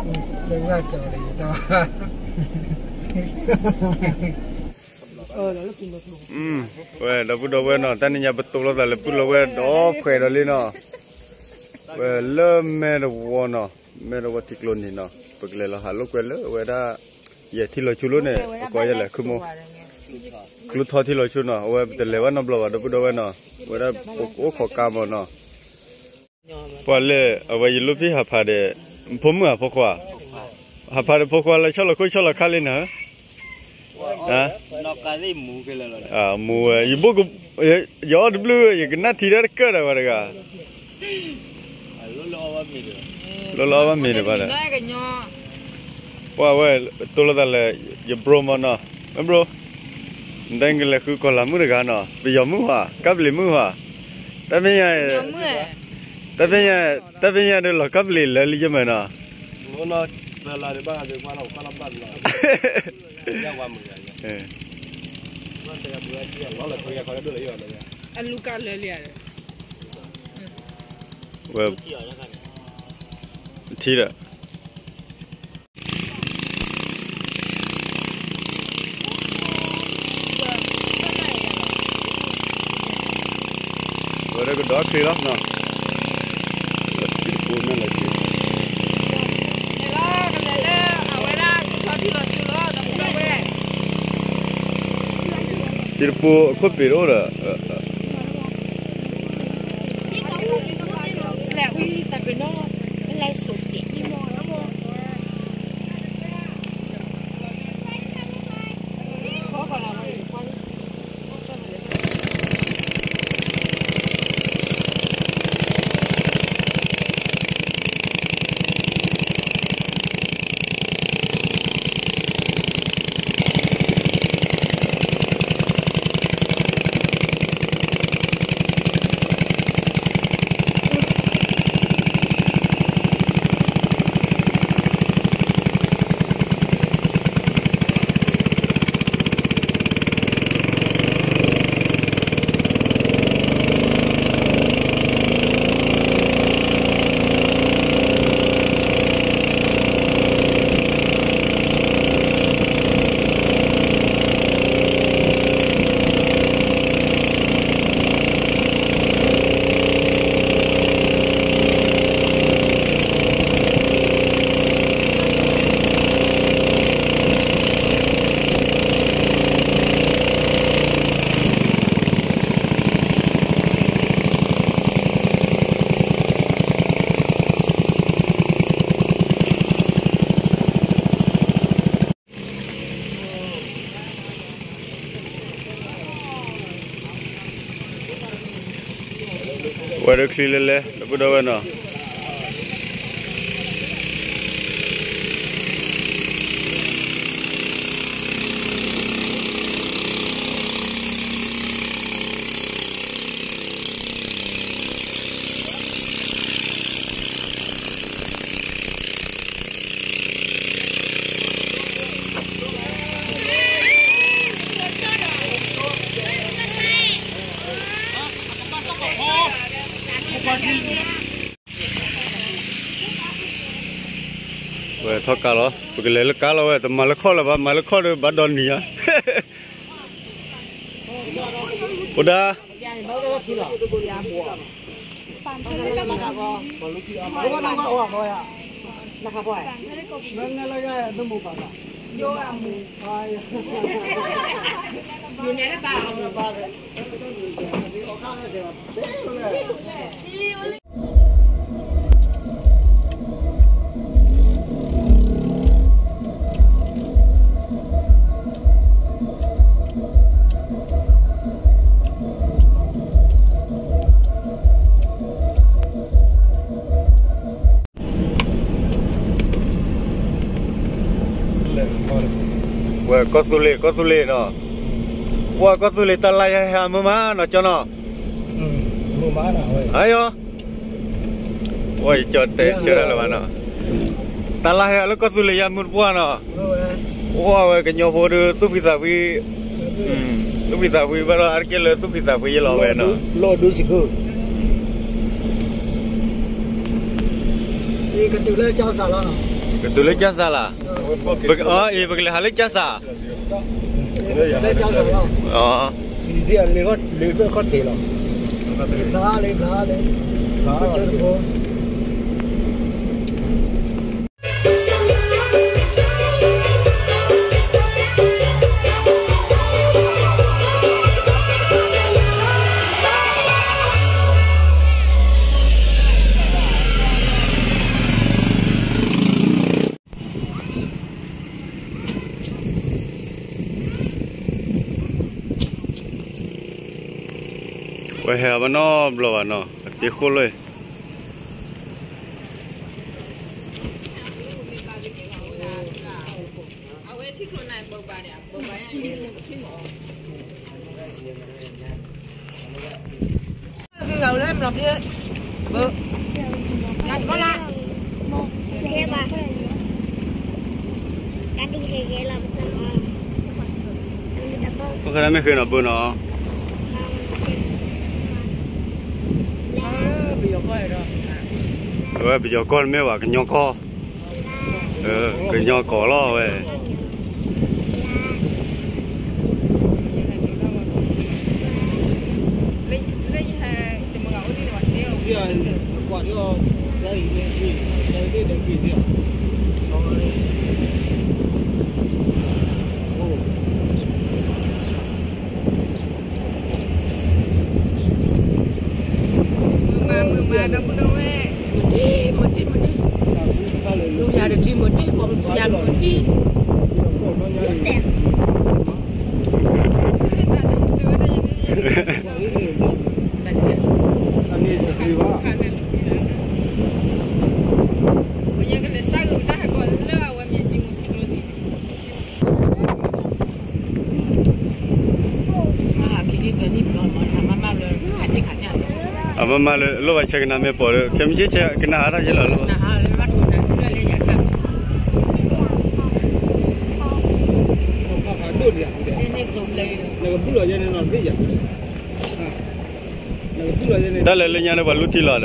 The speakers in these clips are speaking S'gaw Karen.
ကကၠီလံ ဝဲ ဒီပုၢ်ဒီဝဲၢ်နီၤ တၢ်နံၤညါပတိၢ်လိာ်သးလၢ ပုၢ်လီၤဝဲၢ်ဒီးဖှဲးဒီးလံနီၤ, ဝဲလၢမဲၢ်တဝီနီၤ, မဲၢ်တဝီထံကျိနံၤနီၤ ပကလဲၤလီၤဟးလိာ်ကွဲလၢဝဲဒၣ် ယဲၢ်ထံလီၤဆူလိာ်န့ၣ် အကိးယဲၢ်လဲၣ် ခုမိၢ် ကျူထီထံလီၤဆူနီၤ, အဝဲပတလဲၤဘၣ်နီတဘျီဘၣ် ဒီပုၢ်ဒီဝဲၢ်နီၤ, ဝဲဒၣ်ပကအိၣ်ခိးကါမၢ်နီၤ ပှၤလဲၤ အဝဲယလိၣ်ဖံးဟးဖးဒီး ဖိမုၣ်ဧါဖိခွါ, ဟးဖးဒီးဖိခွါလၢဆီၣ်လီၤခိၣ်ဆီၣ်လီၤခါလံနၤ, မူဝဲ ယဘိၣ်က ယအီၣ်တဘျုး ယကနၣ်ထံဒၣ်တကၢၢ်ဒီးဝဲတဂၤ, လိၣ်လၢအီၣ်ဘၣ်မ့ၤဒီး ပှၤဝဲ တိၢ်လိာ်သးလၢ ယဘြိမၢ်နီၤ, မ့ၢ်ဘြိ နတၢ်ကလဲၤဃုကီၤလၤမုၣ်တဂၤနီၤ, ပယီၤမုၣ်ဧါ, ကပ္ပလီမုၣ်ဧါ, တၢ်ဖဲညါ တၢ်ဖဲညါ တၢ်ဖဲညါဒီးလီၤကပ္ပလီလၢလံယမၢ်နီၤ, ဝဲ ထံဒီး ဝဲဒၣ်ကဒီးချ့လီၤနီၤ, ထံတပူၤန့ၣ်လီၤ, ထံတပူၤအခိၣ်ပ့ၤတအိၣ်ဒီး ဝဲဒၣ်ချံလဲၤလဲၤ ဒီပုၢ်ဒီဝဲၢ်နီၤ ဝဲထီၣ်ကါလီၤ ပကလဲၤလၢကါလီၤဝဲ တမၤလၢခီၣ်လၢၤဘၣ် မၤလၢခီၣ်ဒီးဘၣ်ဒီနံၤညါ အိၣ်ဒၣ် ဝဲကီၢ်သူလ့ၤ ကီၢ်သူလ့ၤနီၤ ဝဲကီၢ်သူလ့ၤ တၢ်လါယဟဲအမုာ်မးနီၤ ကၠီနီၤ အယီၤ ဝဲကၠီတဲဆၢဒၣ်လၢၤဘၣ်နီၤ တၢ်လါဟဲလၢကီၢ်သူလ့ၤယါမုၢ်တပှၢ်နီၤ အိၣ်ဝဲကညီဖိဒီးသူၣ်ဖှံသးဖှံ သူၣ်ဖှံသးဖှံဘၣ်ဒီးအါတက့ၢ်လၢသူၣ်ဖှံသးဖှံယလီၤဝဲနီၤ လီၢ်ဒိစံးခိၣ် ကတုၤလၢကၠီစးလီၤနီၤ ကတုၤလၢကၠၢ်စးလီၤ, အ့ ပကလဲၤဟးလၢကၠၢ်စး, အ ဝဲဟဲအဘၣ်နီတဘျီဘၣ်နီၤ, အတ့ဃိၣ်လၢ ပဃဲမ့ၢ်ဃ့နီၤဘၢနီၤ, အဝဲပယီၤကီၢ်တမ့ၢ်ဘၣ် ကညီကီၢ်, ကညီကီၢ်လီၤဝဲ. မုၢ်မး မုၢ်မး ဒီပုၢ်ဒီဝဲၢ်, မုၢ်တံၢ် မုၢ်တံၢ် မုၢ်တံၢ်, လူယၤတထံၣ် မုၢ်တံၢ် ကိးမုၢ်ယၤ မုၢ်တံၢ်, အမ့ၢ်မးလၢ လိၣ်ဘၣ်ဆဲးကနၣ်မ့ၢ်ပိာ်ဒီး ခဲမုၢ်ဆ့ၣ်ဆဲးကနၣ်အါထီၣ်ယဲလီၤလၢ တၢ်လၢလၢညါန့ၣ် ပှၤလူထံလီၤ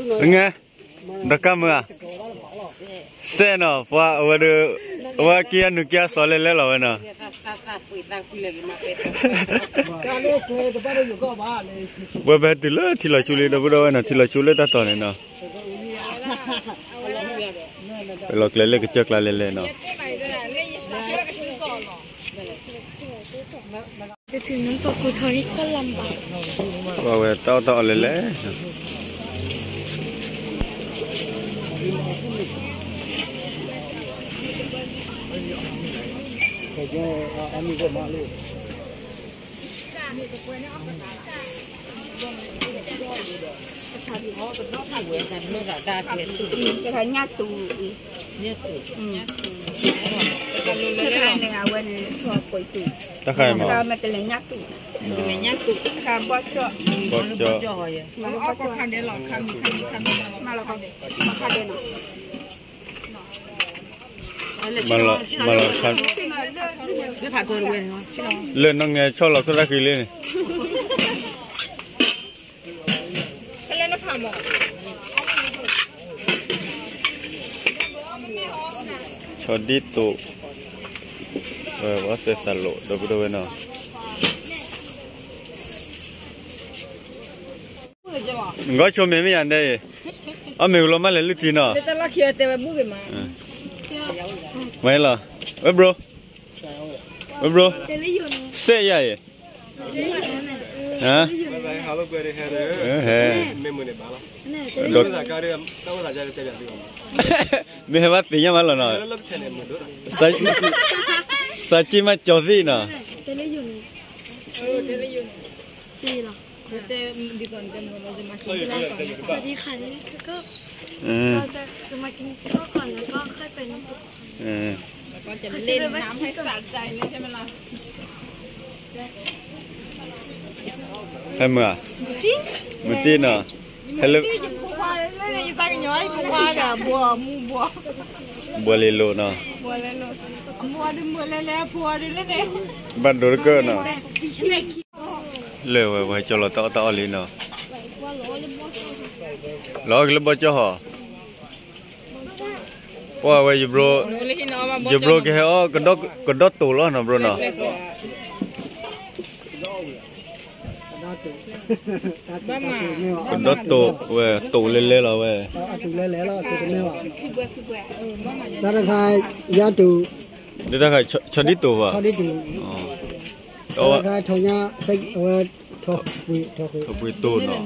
ဒီး နငဲ ဒီးကါမုၢ်ဧါ, စဲနီၤ ပှၤအဝဲဒီး အဝဲက့ၤအနုာ်က့ၤအစီၤလဲၤလဲၤလီၤဝဲနီၤ, ဝဲပဟဲတုၤလၢထံလီၤဆူလံ ဒီပုၢ်ဒီဝဲၢ်နီၤ ထံလီၤဆူလၢတၢ်တီၤန့ၣ်နီၤ, ပလီၤကျဲလၢကစၢၢ်ကျါလဲၤလဲၤနီၤ. ပဝဲတၢ်အီၣ်တၢ်အီလဲၤလဲၤ တခါညၣ်တူၢ်အံၤ, တခါန့ၣ် အဝဲန့ၣ် ထီၣ်ကွံာ်တူၢ်, တခါမ့ၢ် တခါမ့ၢ်ကလဲၤညၣ်တူၢ်, ကလဲၤညၣ်တူၢ်, တခါဘီၣ်ကၠီၣ်, ဘီၣ်ကၠီၣ်, မၤလီၤခါဒဲးနီၤ, မၤလီၤခါ, လၢနီၢ်ငဲၤဆီၣ်လီၤခိၣ်တၢ်ဃံလံန့ၣ် ဆီဒံၣ်တိာ်, ဝဲစဲးသးလိာ် ဒီပုၢ်ဒီဝဲၢ်နီၤ, ဂီၤဆိမ့ၢ်မ့ၢ်ယၤဒဲးအံၤ, အီၣ်မ့ၢ်ဂ့ၤလီၤမးလဲၤလုၢ်ထံနီၤ, မ့ၢ်လီၤ, ဝဲဘြိ, ဝဲဘြိ, စဲးယၤအံၤ, ဟဲ, ဒီး, မ့ၢ်ဟဲဘၣ်သ့ၣ်ညါမးလီၤနီၤ, စးက့မးကၠီၤသ့ၣ်နီၤ, ဟဲမုာ်ဧါ, မုာ်တ့ၢ်နီၤ, ဟဲလၢ, ဘှီလ့လိာ်နီၤ, ဘၣ်ဒိတကၢၢ်နီၤ, လၢဝဲပှၤကၠီလီၤတၢ်အီၣ်တၢ်အီလံနီၤ, လီၤကလၢဘီကၠီဟီၣ်, ပှၤဝဲ, ယဘျိကဟဲအီၣ်, ကဒီတိာ်လီၤနီၤဘျိနီၤ, ကဒီတိာ်ဝဲတိာ်လဲလဲလီၤဝဲ, တၢ်တခါ, ယၤတူၢ်, ဒ်တၢ်ခါ, ဆီဒံတိာ်ဘၣ်, တၢ်တခါထီၣ်ညါ, အဝဲ, ထီၣ်ပှ့ၤတိာ်နီၤ,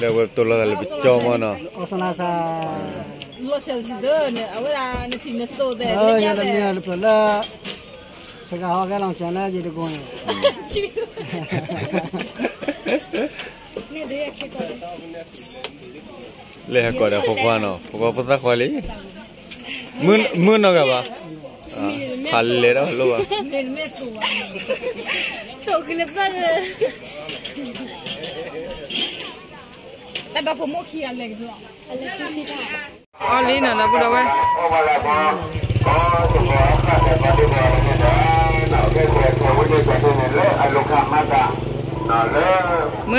လၢအဝဲတိာ်လီၤသးလၢပကၠီမးနီၤ, အဝဲဒၣ်နထံၣ်နသိးသဲး, ယတမ့ၢ်လၢပျၢၤလၢ, စကၤဟီကဲလီၤစၢၤလၢယတကိးန့ၣ် လဲၤဟဲကိးဒီးဖိခွါနီၤ, ဖိခွါဖိသၣ်ခွါလံ, မုၢ်နီၢ်ဂၤဘၣ်, ဖးလဲၤဒၣ်လိၣ်ဘၣ်, တၢ်ဒီဖိမိၢ်ခံဂၤလဲၤက့ၤလီၤ, အီၣ်လံနီၤ ဒီပုၢ်ဒီဝဲၢ် မုၢ်ဧါ, အိၣ်ဒံး ဝံၤဧါ, ဝံၤဧါ, ဝံၤဧါ, နီၢ်ဝံၤဧါ, နီၢ်ဝံၤဧါ, နီၢ်ဝံၤဧါ, မ့ၢ်ဧါ, လဲၤ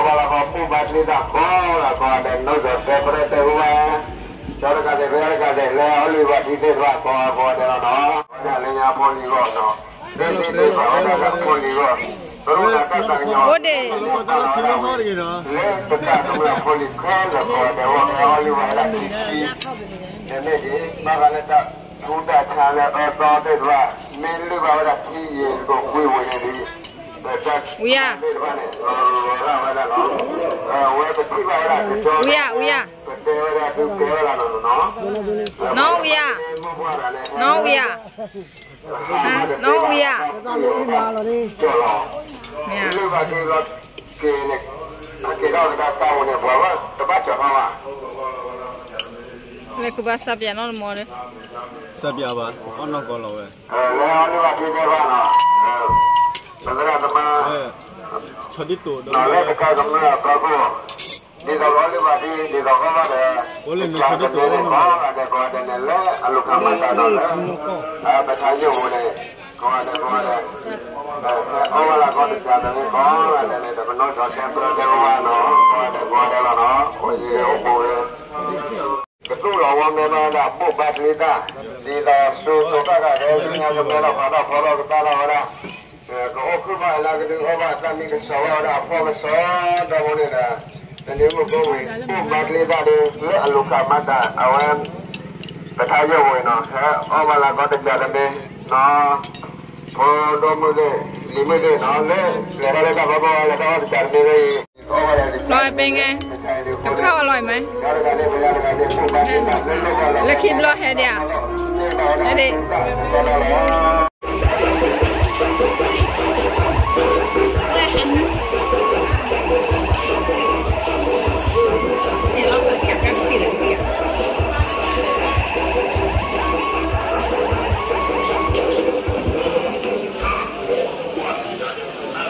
ကဘၣ်စးပၠးနီတမီၤဒီး, စးပၠးဘၣ် အီၣ်နီၢ်ကီၢ်လီၤဝဲ, ဆီဒံတိာ်ဒီး ဒ်သိးလီၤလၢဘၣ်ဒ် ဒ်သိးကီၢ်ဘၣ်ဒီး, ဝဲလၢန့ၣ်ဆီဒံတိာ်လီၤ, လၢအလူၤခးမၤတၢ်ဒီးလၢ, ပထါယိၣ်ပူၤန့ၣ်, ကိးဂၤဒဲးကိးဂၤဒဲး, အီၣ်ဝဲလၢကီၢ်တကးတမ့ၢ်ကိးဂၤဒဲးန့ၣ် တကနိးထီၣ်တဲပၢတဲဝဲဘၣ်နီၤ, ကိးဂၤဒဲးကိးဂၤဒဲးလီၤနီၤ, အိၣ်ယံၤအိၣ်ပူၤလၢ ကသူၣ်လီၤဝီမဲဘၣ်ဝဲဒၣ်ဘိၣ်ဘါချံသၣ်, ဒ်သိးစိၤစိၤဃၣ်ဃၣ်ကဲဆူညါကမဲထီၣ်ဖးထီၣ်ဖီထီၣ်ကသါထီၣ်ဝဲဒၣ်, ကအိၣ်ဃုာ်ဘၣ်အလၢကဒုးအီၣ်ဘၣ်တၢ်မံကဆှီဘၣ်ဝဲဒၣ်အဖီကဆှီ, ဒီပုၢ်ဝဲၢ်န့ၣ်ဒီး, တနံၤမုၢ်ကိးဝံၤ ဘိၣ်ဘါချံသၣ်ဒီး လၢအလူၤခးမၤတၢ်အဝဲ, ပထါယိၣ်ဝံၤနီၤ ဟဲအီၣ်ဘၣ်လၢကီၢ်တကးတမ့ၢ်နီၤ, ဖိဒိၣ်မုၣ်သ့ၣ်, လံၤမုၣ်သ့ၣ်နီၤ လၢ, လဲၤထီၣ်လၢတၢ်ဖီခိၣ်လၢတၢ်အီၣ်တကးတမ့ၢ်ဝဲအံၤ လီၤပဲငဲ, ကဖးအီၤလီၤအံၤမး, လၢခံဘျီဟဲဒံးဧါ,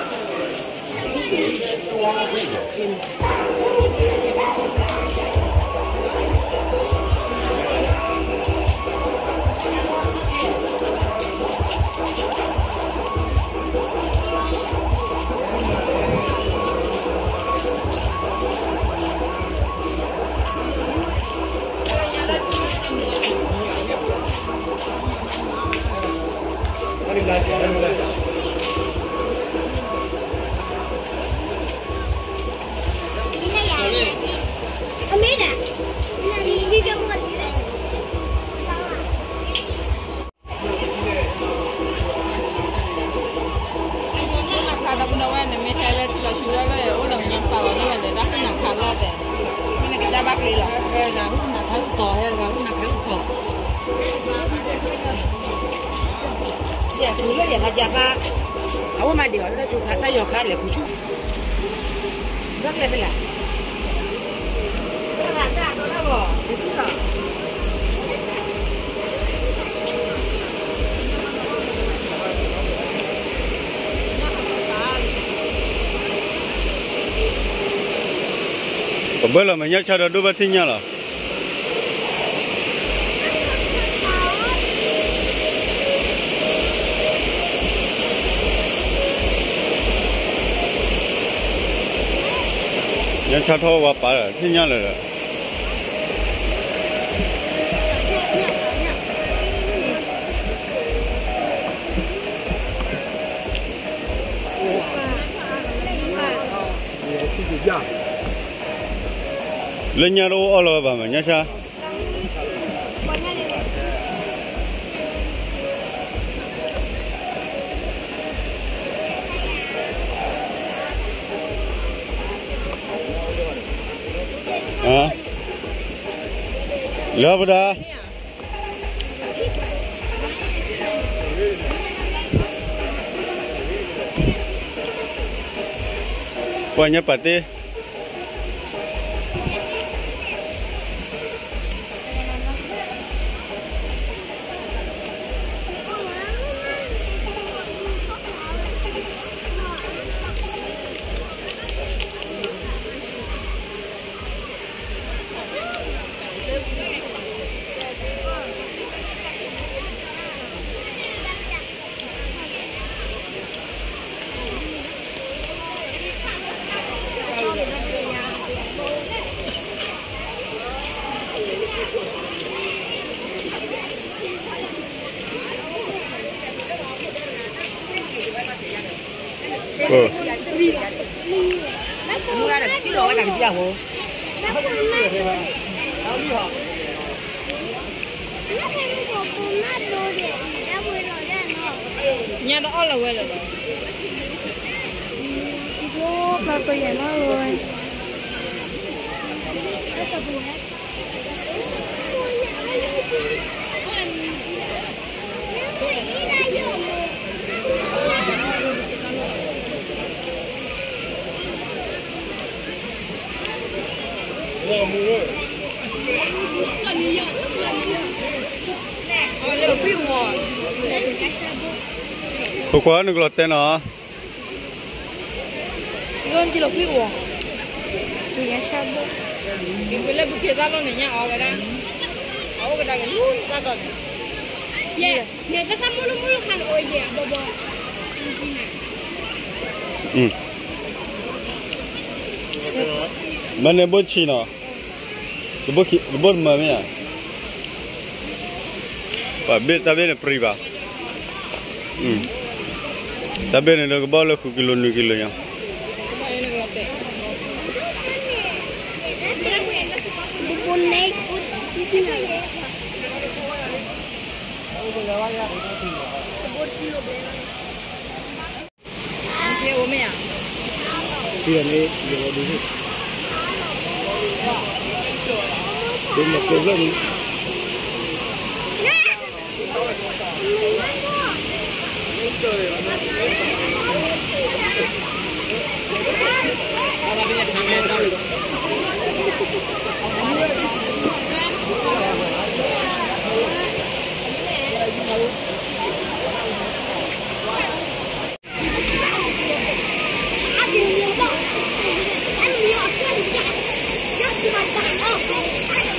ဟဲဒံး ဟဲဂၤဟူနၤခါကတီၢ်, ဟဲဂၤဟူနၤခါကတီၢ်, ယဲၢ်ဆူလၢယဟးယၤဘၣ်, အဝဲမၤဒံးအီၤ တၢ်ဆူခါ တၢ်ယီၤခါလဲၤခူဆူၣ်, ဘၣ်ကျဲဖဲလဲၣ်. ပဘၢလီၤမ့ၢ်ညၣ်ဆါဒီးဒိၣ်ဘၣ်ထံၣ်ညၣ်လီၤ. ညၣ်ဆါထီၣ်ဝါပာ်လီၤ ထံၣ်ညၣ်လၢာ်လီၤ. လၢညၣ်တအိၣ်အီၣ်လီၤဝဲဘၣ်မး ညၣ်ဆါ. လၢပဒၣ် ပှၤညါပာ်တ့ၢ်. ညၣ်တအီၣ်လီၤဝဲလၢာ်လီၤ. ပျီပယဲၢ်နီၢ်လီၤ. ဖိခွါနကလီၤတဲနီၤ. လီၤကွံာ်အီၤ, လၢဘူခ့သၣ်လီၢ်န့ၣ်ညါအီၤဝဲဒၣ်, အအိၣ်ကဒါက့ၤလၢသၣ်ဒီးန့ၣ်, ယဲ, န့ၣ်တၢ်သၣ်မိၢ်လၢမိၢ်လၢခါန့ၣ်အိၣ်ယဲၢ်အဘီဘီ, မ့ၢ်န့ၣ်ဘိဆံးနီၤ, တဘိတမၢမ့ၢ်ဧါ, ပှၤဘ့ၣ်တၢ်ဘ့ၣ်န့ၣ်ပြံဘၣ်, တၢ်ဘ့ၣ်န့ၣ်ဒီးကဘၣ်လၢဃုကံလိနွံကံလိညါ.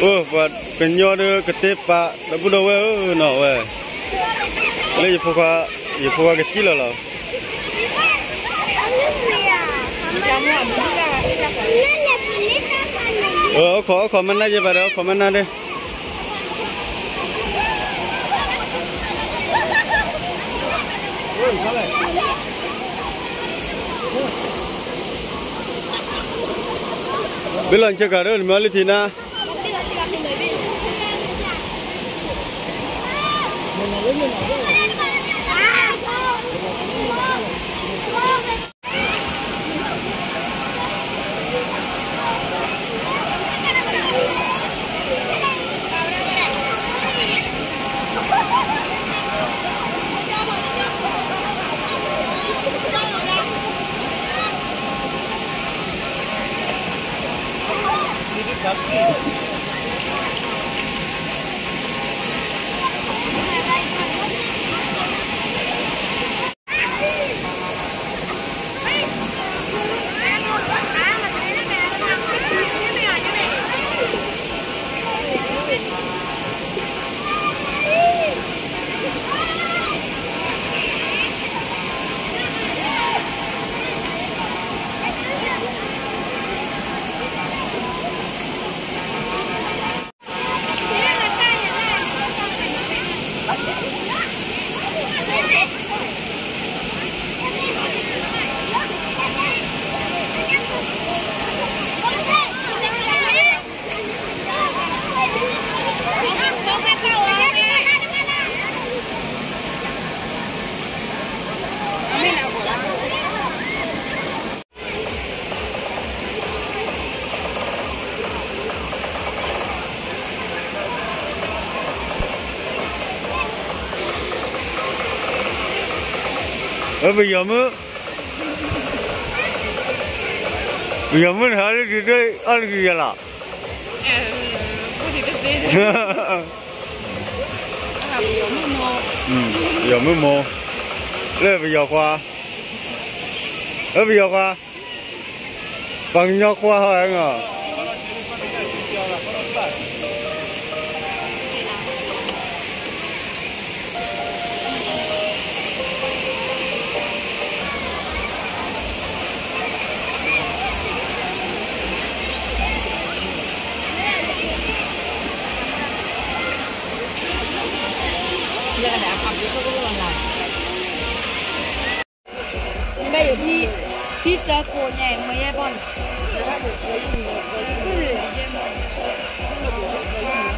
အိၣ် ပှၤကညီဒီးကတဲပာ် ဒီပုၢ်ဒီဝဲၢ်ဧၢနီၤဝဲ, လၢယဖိခွါ, ယဖိခွါကစံၣ်လီၤလီၤ. အိၣ်ခိး အိၣ်ခိးမ့ၢ်နၢ်ယဲဘၣ်ဒီး အိၣ်ခိးမ့ၢ်နၢ်ဒီး ဘ့ၣ်လီၤဆဲးကၤဒီး နမ့ၢ်အီၣ်လၢထံနၤ. အၢ ပယီၤမုၣ်, ပယီၤမုၣ်န့ၣ် ဟဲလၢဒုးဒွဲၣ်အီၣ်တဂ့ၤယၤလီၤ, ပယီၤမုၣ်မိၢ်, လၢပယီၤခွါ, အၢ ပယီၤခွါ, ပှၤကညီခွါဟီဧါနီၤ. ဘၣ်ယိၣ်ဖံ, ဖံသၢကိးညါ မ့ၢ်ယဲဘီၣ်န့ၣ်, ယဘၣ်အိၣ်လၢလီၢ်က့ၤအီၤ, ယဘၣ်အ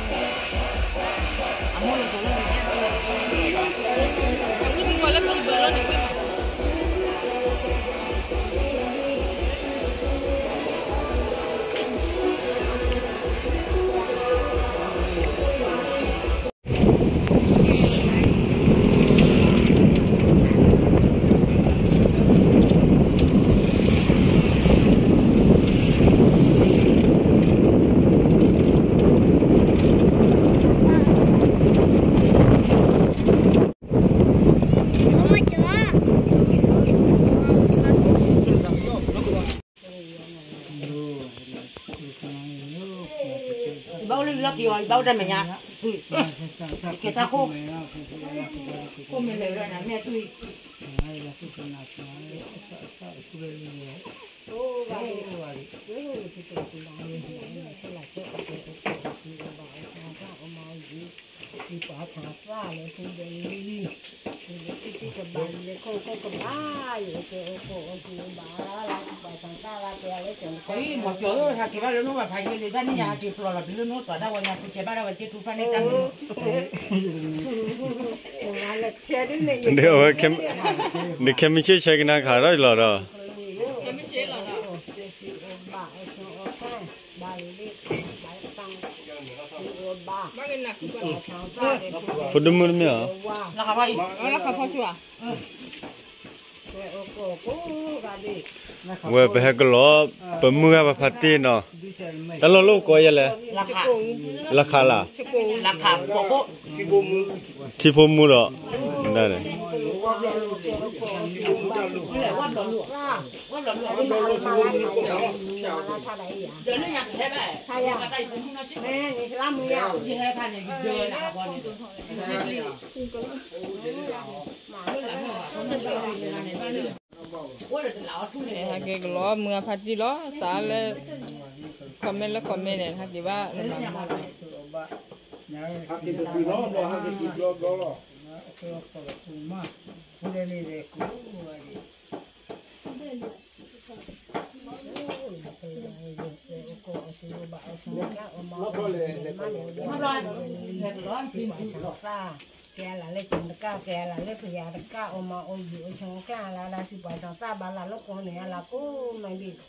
ိၣ်တၢ်မဲာ်ညါ, ကဲတၢ်ခိၣ်, ခိၣ်မဲာ်လဲၤဝဲဒၣ်န့ၣ် မ့ၢ်အတူၢ်အံၤ, မီၤကၠီၤဧၢ, ဟဲက့ၤဘၣ်လၢနိၣ်ဘၣ်ဖးယံၤလံ, တၢ်န့ၣ်ယဟဲက့ၤဖျိးလီၤ တုၤလၢနိၣ်သွးဒၣ်ဝဲညါ ပကဲဘၣ်ဒၣ်ဝဲက့ၤထူဖးန့ၣ်တၢ်န့ၣ်, ဒ်အဝဲ, နခဲမုၢ်ဆ့ၣ်ဆဲကနါခးထီၣ်လီၤဒီး ဖိဒိၣ်မုၣ်တမ့ၢ်ဧါ, ဝဲပဟဲကလီၤ, ပမုၢ်ဂၤပဖါတ့ၢ်နီၤ, တၢ်လီၢ်လၢအိၣ်ကိးယဲလဲၣ်, လၢခးလၢ်, ထံဖိမူဒီး, ဟဲက့ၤကလီၤမုၢ်အဖါတံၢ်လီၤ, စးလၢ comment လၢ comment န့ၣ် ဟဲက့ၤဘၣ်လၢမၤမီၢ်လီၤ, ဟဲက့ၤတတုၤလီၤ, ဟဲက့ၤတတုၤဘျီဘျီလီၤ. ကဲလၢကၠိတကၢ် ကဲလၢလၢပယၤတကၢ် အီၣ်မၤအိၣ်ဘှံးအိၣ်ဆိးကျၢ်လၢ်လၢပယၤတကၢ် အီၣ်မၤအိၣ်ဘှံးအိၣ်ဆိးကျၢ်လၢ်လၢစံးပှၤစီၤသၣ်ဘၣ်လၢလီၢ်ကိးန့ၣ် အလၤကိးမံၤဒံး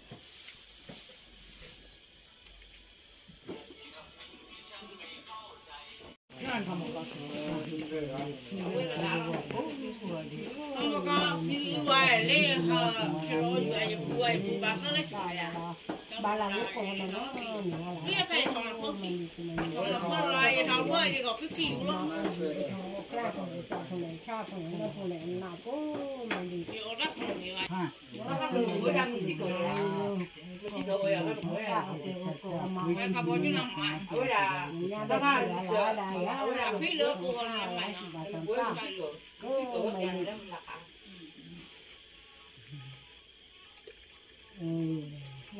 ဘၣ်လၢလၢကိးန့ၣ်လီၤ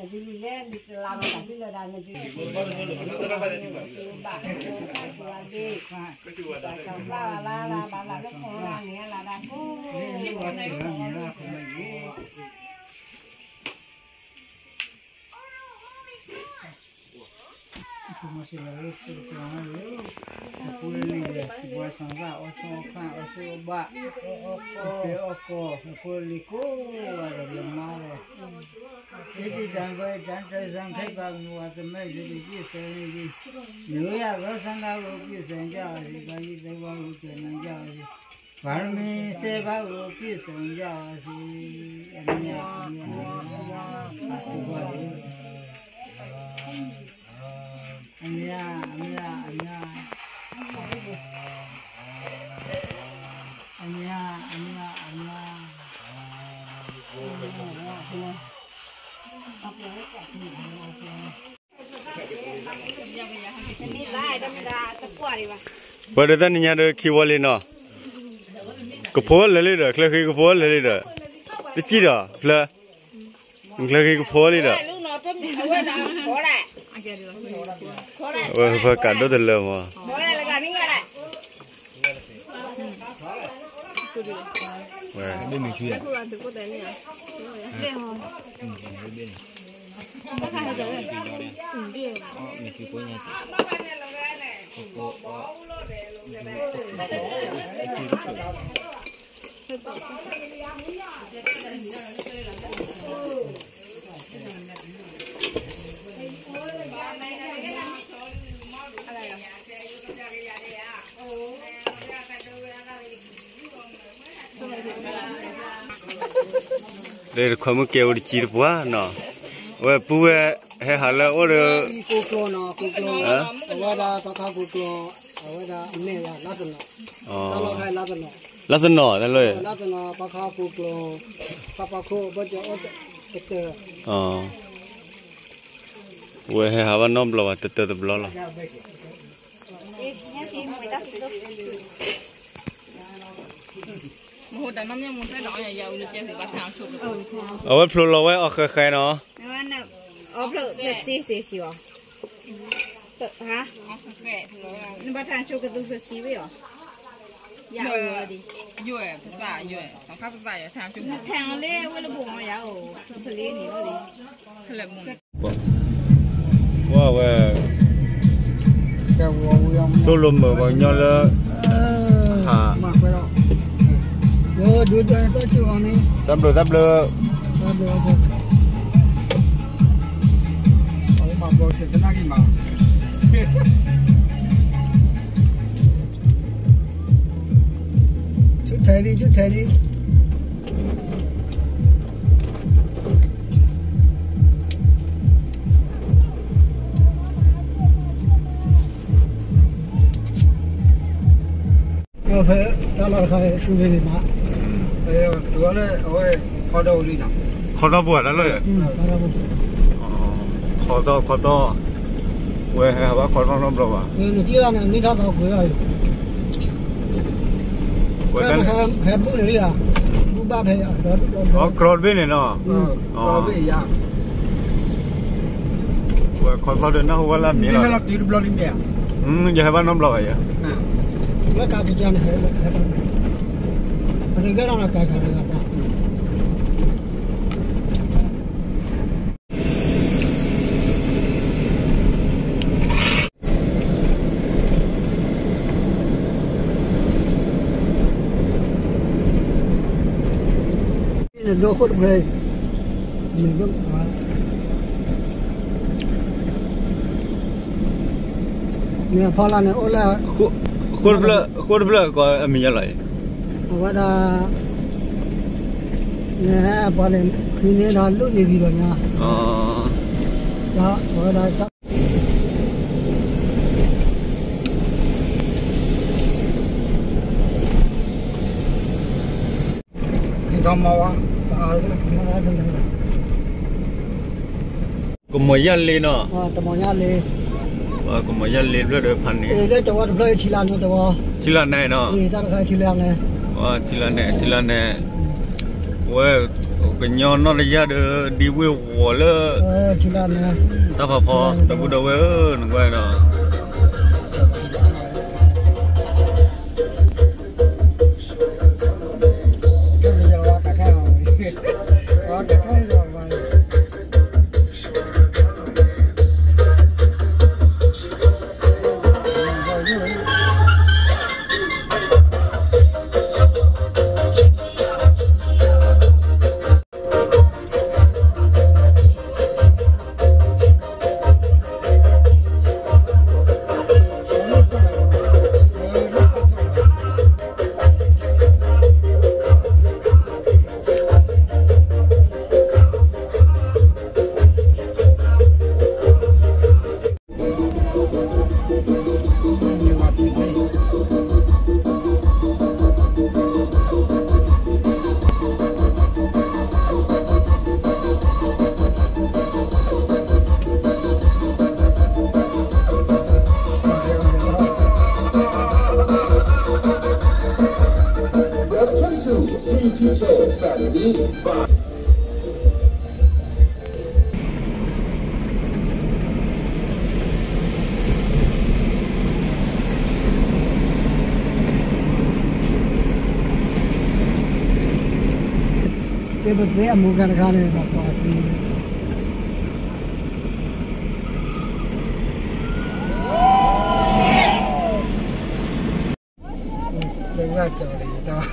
အဃိမ့ၢ်စ့ၢ်ကီးလၢသုတကျီၤန့ၣ်လၢ အပူၤလံၤဒီး စံးဘှါစၣ်သၣ် အီၣ်ဆၣ်အီၣ်ခၣ် အီၣ်ဆူၣ်အီၣ်ဘၣ် အီၣ်ကဲအီၣ်ကီၢ် အဃိလံၤကိးဂၤဒဲးလၢမါဒီး ဧ့တံတံ ပတံတံ သံခ့ပမုၢ်ဝၤ သမၢယုဒုပံစဲန့ၣ်ဒံး ယူယၤသီသနါဝံၤပံစဲယၤအီၤစံး ကယံၤသဝါဝံၤကနၤယၤအီၤစံး ပါရမီစဲဘၣ်ဝံၤပံစဲယၤအီၤစံး အမ့ၢ် အမ့ၢ် အမ့ၢ် အမ့ၢ် အမ့ၢ် အမ့ၢ် ပှၤဒီးတၢ်နံၤညါဒီးခံဝီလံနီၤ, ကဖိလၢာ်လံဒီး ချၢဃံကဖိလၢာ်လံဒီး, တစံၣ်ဒီး ဖျၢၣ် ချၢဃံကဖိလံဒီး, အဝဲဖၢကးဒိၣ်တလၢမး, ဝဲ လၢတခွါမုၣ်ကဲအိၣ်တကံတပှၢ်နီၤ, အဝဲပုၢ်ဝဲၢ်ဟဲဟးလၢအအိၣ်ဒီး ကိးကျိနီၤ, ကိးကျိ, အဝဲဒၣ်ပှၤခါကိးကျိ, အဝဲဒၣ်အမဲာ်လၢလါတနီၤ, လါတနီၤ, လါတနီၤ, လါတနီၤ, ပှၤခါကိးကျိ, ပှၤခါကိးကျိ, ဝဲဟဲဟးဘၣ်နီတဘျီဘၣ် တတၢၢ်တဘျီလီၤ. အဝဲဖျိလီၤဝဲအီၣ်ဃဲဃဲနီၤ, အီၣ်ဖျိတစံၣ်စံၣ်စံၣ်အီၤ, နဘၣ်ထၣ်ဆိကသူဖျိစံၣ်ဝဲအီၤ, ယအိၣ်ဒီး, ယအိၣ်, နထၣ်အီၤလၢဝဲလၢဘိၣ်မီၤယအိၣ်, ဖျိဖျိန့ၣ်လီၤ, ကွၢ်ဝဲ, ဒိၣ်လိာ်မုာ်ပှၤကညီလၢ ဟး, တၢ်ဘျုးတၢ်ဘျုး, ဆူၣ်ထဲးလံ ဆူၣ်ထဲးလံ. ဖဲတၢ်လီၢ်တခါ ဆူၣ်ဂ့ၤန့ၣ်မး, အဝဲ ခီဒီပူၤတၢ်လီၢ်, ခီဒီ ခီဒီ, ဝဲဟဲဘၣ်ခီဒီနီတဘျီဘၣ်, ဟဲဘူၣ်န့ၣ်လံဧါ, အီၣ် ကြိးတဘ့ၣ်န့ၣ်နီၤ, ဝဲခီသီၣ်ဒီးနၢ်ဟူဝဲလၢအမံၤလီၤ, ယဟဲဘၣ်နီတဘျီဘၣ်ယဲ, ဝဲကကန့ၣ်, နဒိခိၣ်တဖျၢၣ်, န့ၣ်အဖီလာ်န့ၣ်အိၣ်လၢ, ဃိတဖျၢၣ်, ဃိတဖျၢၣ်ကီးအမံၤညါလီၤအံၤ, အဝဲဒၣ်, န့ၣ်ပှၤန့ၣ် ဃံန့ၣ်ဒီးလူၣ်န့ၢ်ဂံၢ်ဒီးညါ, အဝဲဒၣ် တၢ် တၢ် ကမီၤယၢ်လ့နီၤ, ကမီၤယၢ်လ့ဖျၢၣ်ဒီးဖးန့ၣ်, လၢတဝီတဖျၢၣ်ထံလၢ်န့ၣ်တဝီ, ထံလၢ်န့ၣ်နီၤ, ထံလၢ်န့ၣ်, ထံလၢ်န့ၣ်, ဝဲ, ကညီနီၢ်တယၢ်ဒီး ဒံဝ့ၢ်ဝီၤလၢ, တၢ်ဖးဖီ, ဒီပုၢ်ဒီဝဲၢ်ဧၢ နကွၢ်ဒီး Welcome to P P K Family Bus. ကဲ ပသ့အမူခါတခါန့ၣ် ပှၤသ့ ကဲ ဝဲကၠီလံ တၢ် ပှၤဘံယါ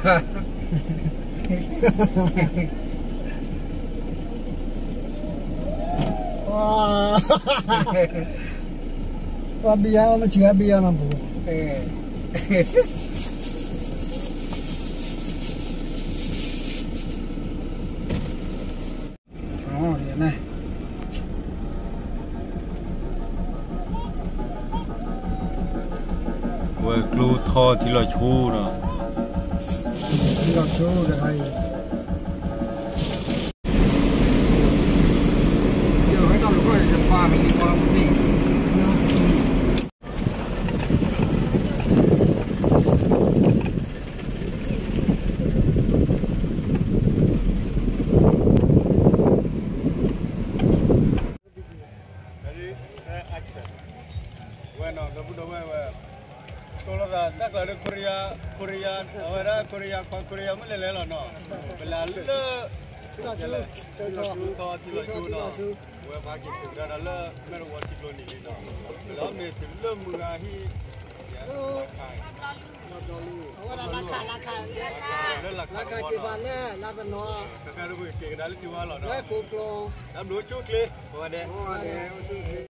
အီၣ်မ့ၢ်ဆံးအဘံယါနီၤပူၤ, ဝဲကျိထီၣ်ထံလီၤဆူနီၤ, ထံလီၤဆူတခါအံၤ Ready, action. ဝဲနီၤ ဒီပုၢ်ဒီဝဲၢ်ဝဲ တိၢ်လိာ်သးတၢ်ကျးဒီး ခိရံယါ, ခိရံယါ အဝဲဒၣ်ခိရံယါခွါ ခိရံယါမုၣ်လဲၤလဲၤလီၤနီၤ, ပလဲၤလၢ ထံလီၤဆူ ထံလီၤဆူနီၤ, ဝဲပှၤက့ၤတုၤကဒါဒီးလၢ မဲၢ်တဝီထံကျိနံၤလံနီၤ, ပလဲၤအီၣ်မ့ၤတုၤလၢမုၢ်ဂၤဟံၣ် အဝဲဒၣ်လၢခး လၢခး လၢခးက့ၤဘၣ်လၢ လၢတနီၤ ကကဲဒိၣ်က့ၤကဒါလၢထံဝါလီၤနီၤ, လၢကိးကျိ တၢ်ဘျုးဆိကျ့ ပဝဲဒဲး